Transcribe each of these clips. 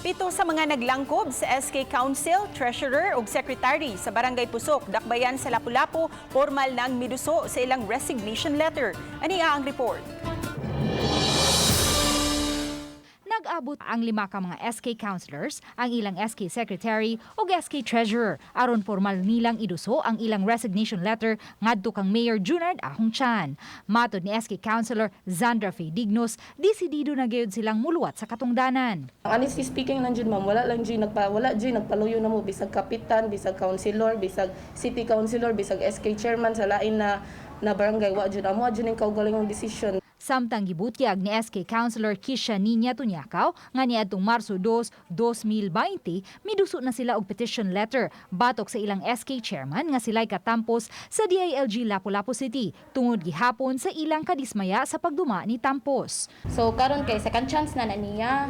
Pito sa mga naglangkob sa SK Council, Treasurer ug Secretary sa Barangay Pusok, Dakbayan sa Lapu-Lapu, formal nang miduso sa ilang resignation letter. Ania ang report. Nag-abot ang lima ka mga SK councilors, ang ilang SK secretary ug SK treasurer aron formal nilang iduso ang ilang resignation letter ngadto kang Mayor Junard Ahong Chan. Matod ni SK Councilor Zandra Faye Dignos, desidido na gayud silang muluwat sa katungdanan. Honestly speaking lang jud, ma'am, wala jud nagpaluyo namo, bisag kapitan, bisag councilor, bisag city councilor, bisag SK chairman sa lain na na barangay, wa jud amo jud ning kaugalingong decision. Samtang gibutyag ni SK Councilor Kisha Niña Tunyakaw nga niadtong Marso 2, 2020, miduso na sila og petition letter batok sa ilang SK chairman nga sila'y katampos sa DILG Lapu-Lapu City tungod gihapon sa ilang kadismaya sa pagduma ni Tampos. So karon kay second chance na na niya.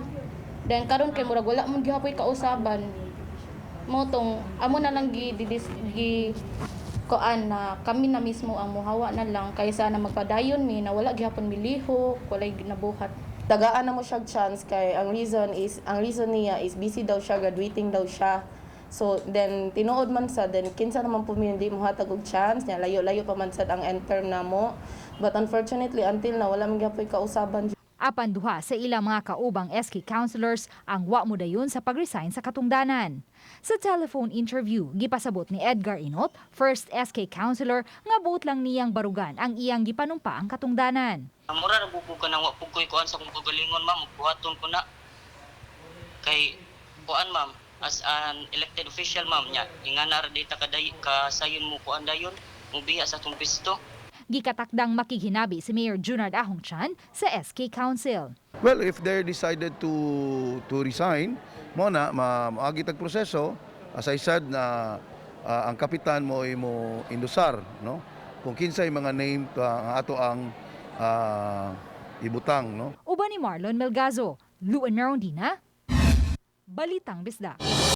Then karon kay murag wala man gihapoy kausaban. Mo tong amo na lang gi gi, gi kuan na kami na mismo ang muhawa na lang kaysa na magpadayon mi na wala gihapon milihok, walay nabuhat. Tagaan na mo siya chance kay ang reason niya is busy daw siya, graduating daw siya. So then tinuod man sa, then kinsa naman po mi hindi mo hatag og chance niya, layo-layo pa man sad ang end term namo. But unfortunately, until na wala man gyapon kausaban. Apan duha sa ilang mga kaubang SK councilors ang wa mo dayon sa pag-resign sa katungdanan. Sa telephone interview, gipasabot ni Edgar Inot, first SK councilor, nga buot lang niyang barugan ang iyang gipanumpa ang katungdanan. Mura ra ko kanang wa pud ko'y kuan sa akong kaugalingon, ma'am, buhaton ko na. Kay kuan, ma'am, as an elected official, ma'am, nya ingana ra dita kaday kasayon mo kuan dayon, mubiya sa atong pisto. Gikatakdang makighinabi si Mayor Junard Ahong Chan sa SK Council. Well, if they decided to resign, mo na maagi tag proseso. As I said na ang kapitan mo ay mo indusar, no? Kung kinsay mga name ang ato ang ibutang, no? Uban ni Marlon Melgazo, Luan Merondina, Balitang Bisdak.